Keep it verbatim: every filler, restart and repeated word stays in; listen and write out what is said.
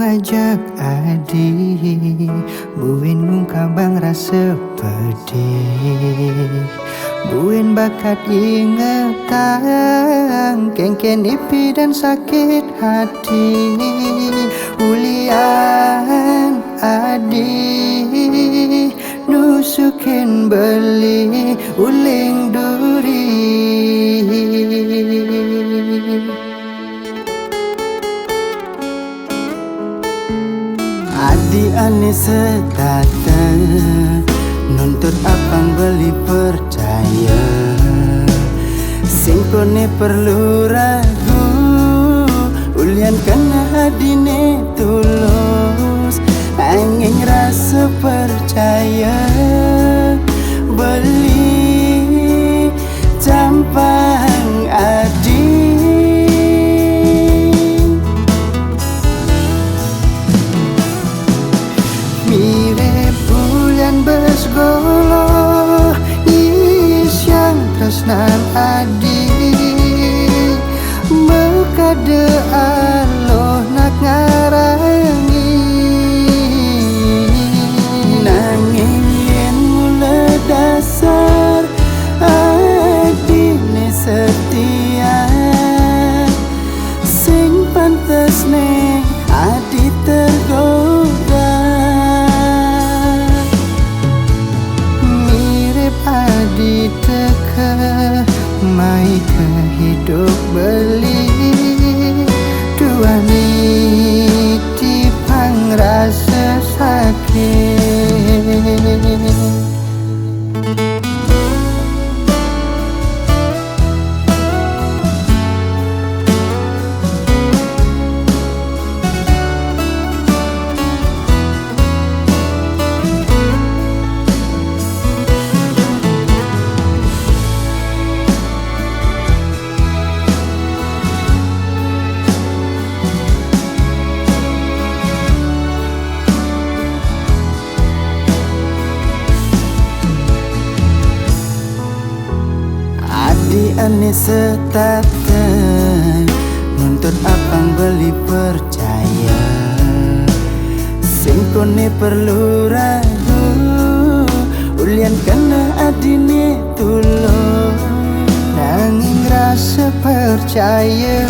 Ajak adi, buin ngungkabang rasa pedih, buin bakat ingetang kengken ipi dan sakit hati. Ulian adi, nusukin beli uling duri. Adi ane setata, nuntut apang beli percaya. Singkone perlu ragu, ulian kena adine tulus, angin rasa percaya. Beli campang adi. Mirip bulan besgolo, isyang tresnan adi. Mekade aloh nak ngarangi. Nanging yen mula dasar adine setia, sing pantes ning adi tergoda. Mirip adi teka mai ke hidup beli, tuani tipang rasa sakit. Adi ane setata, nuntut apang beli percaya. Sing kone perlu ragu, ulian kena adine tulung. Nanging rasa percaya